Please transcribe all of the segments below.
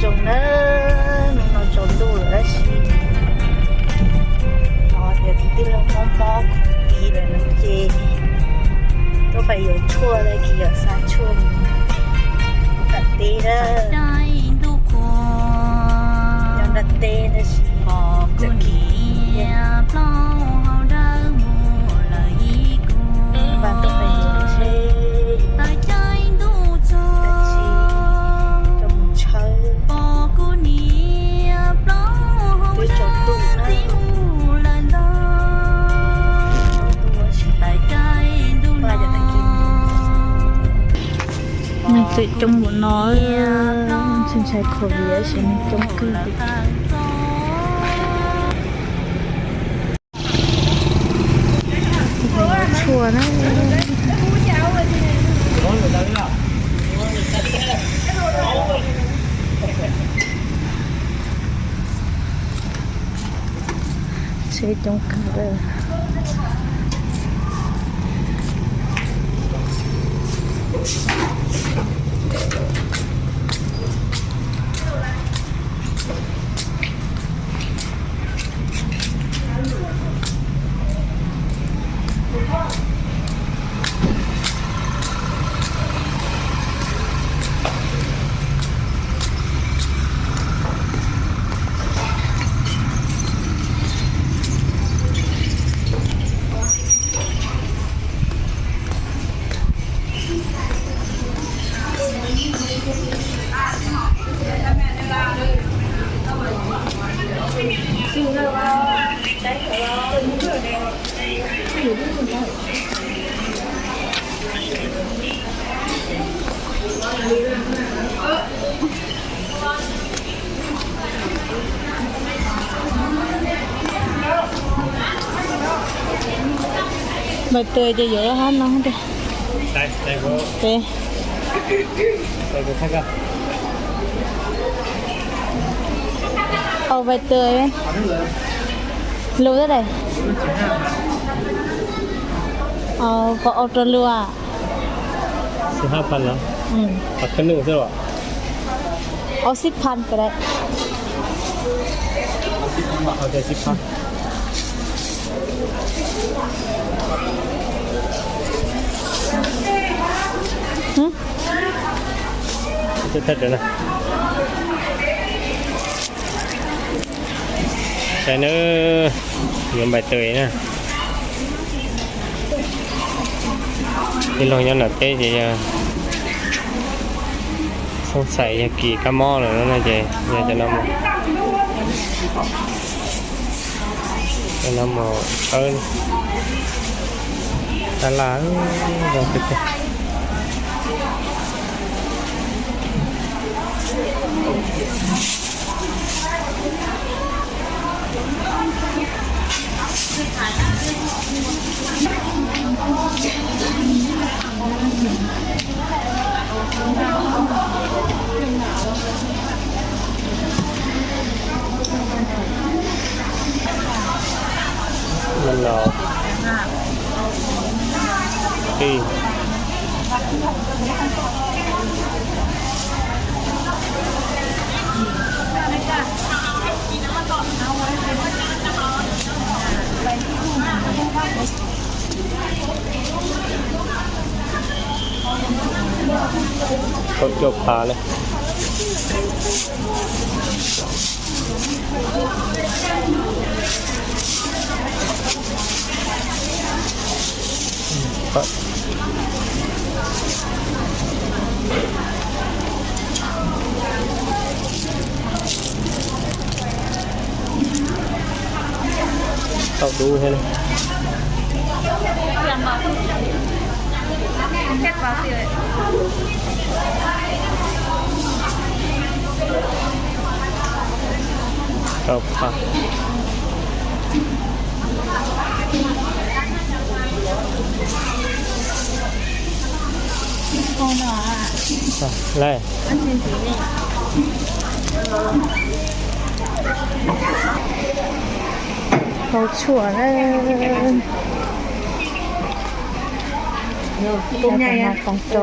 Zoo na, hnub no tsaus ntuj lawm tab sis hnov tias tij laug mob mob khuv tiv lawm no ces tuaj pais yuav tshuaj, tag kis yuav xa tshuaj mus nram teb na. Nyob nram teb tab sis txawm kis tiag, npaj tuaj pais yuav seb yuav mus tau tsis tau mus tshawb. Twb tsaus ntuj na, tsaus ntuj tab sis npaj cov tag kis mus. Neeg tseem coob npaum no, tsis ntshai covid tab sis neeg coob kawg. Tshuaj na. Tsheb coob kawg. Npais tws ces yuav hab no tiag. Au npais tws lus tas. Pom au rau lus a. Au xib phaj pas dai. Saib nawb, yuav npais tws na. Tij laug nyob nram teb ces yog xoob xais yog kis kab mob lawm no ces yog cov no mus, cov no mus tshawb tab laj zoo tiag. Kaum cuaj phav na. Tau dub thiab. Tau phav. Lawm. Hau tshuaj na. Tus no koom tso.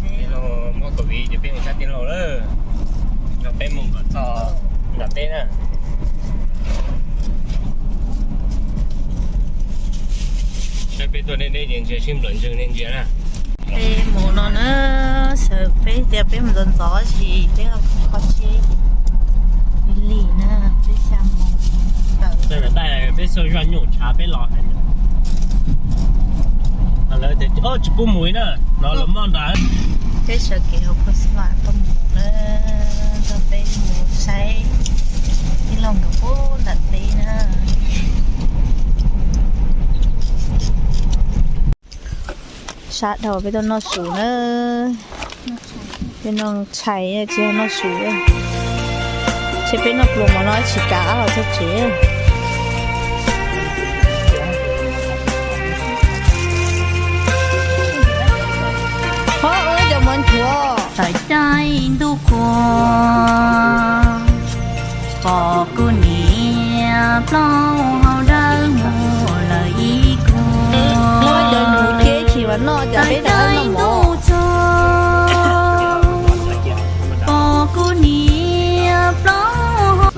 Tij laug mob covid ces peb mus saib tij laug lawm, no peb mus kom txog nram teb na. Saib peb tuaj deb deb ces ntsia sib nplawm ntswg ne ntsia na. Peb mus no na, sawv peb tias peb mus ntxov ntxov tsis peb kho tsheb li na, peb xya mus tawm. Peb xauj zoj nyuj tshav peb los hais. Lawv tias tsis pub mus na, no lawv muab nrad. Peb sawv kev hauv Khuj Xab Vam tuaj mus na, tuaj peb mus saib tij laug nkawd pub nram teb na. Sab dhau peb tuaj noj su na. Peb noj tshais tsis yog noj su. Seb peb noj pluas mov no tsis kav qab los txog tsev. Ho, cov mov nchuav. Tawm caij ntuj qhua, pom kuv niam plaub hau dawb mus lawm ib kua. Cov nchuav ces tsis mas noj cov peb tawm caij ntuj txog, pom kuv niam plaub hau.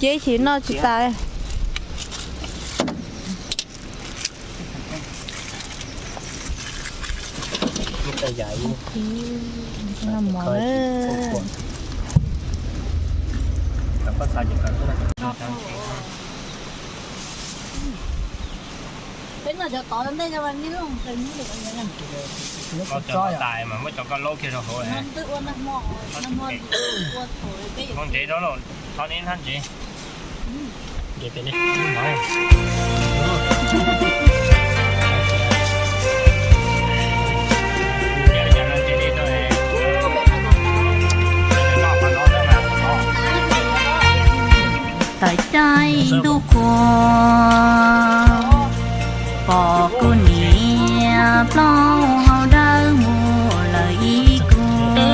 Ces tsis noj tsis tas. Peb noj cov tod ntej no mas nij loj ntawd. Cov tod tais mas muab cov koj laub kiag rau hauv. Hmo ntsev rau los, thov neb hnab ntsev. Tawm caij ntuj qhua, pom kuv niam plaub hau dawb mus lawm ib kua.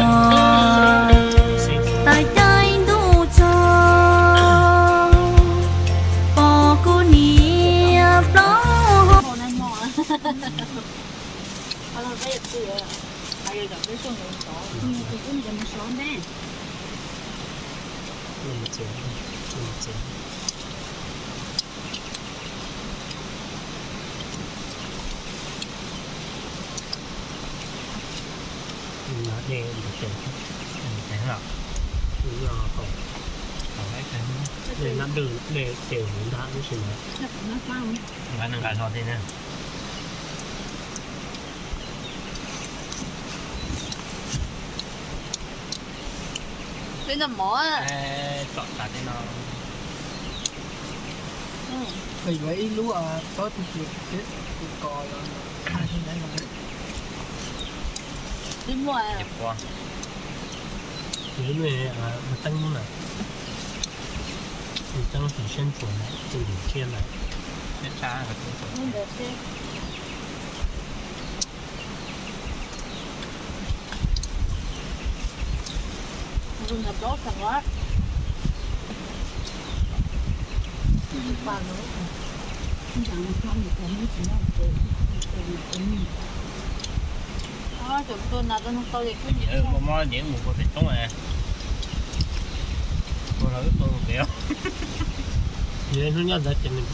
Tawm caij ntuj txog, pom kuv niam plaub hau. Nqa dej ntawm tes, tes los, nqa dej tes hauv nrad tab sis mas nqa nqa hlo tej na. Peb noj mov. Tsom tas tej no. Yuav ib lub tsob twg ces kos los. Twb muaj. Lub teeb lub na, teeb tus siab ntsuas na, tus ntsuas siab na. Mob mob ces mus puag pem roob, ua lawv tua pem. Hnub nyob ntawd ces nws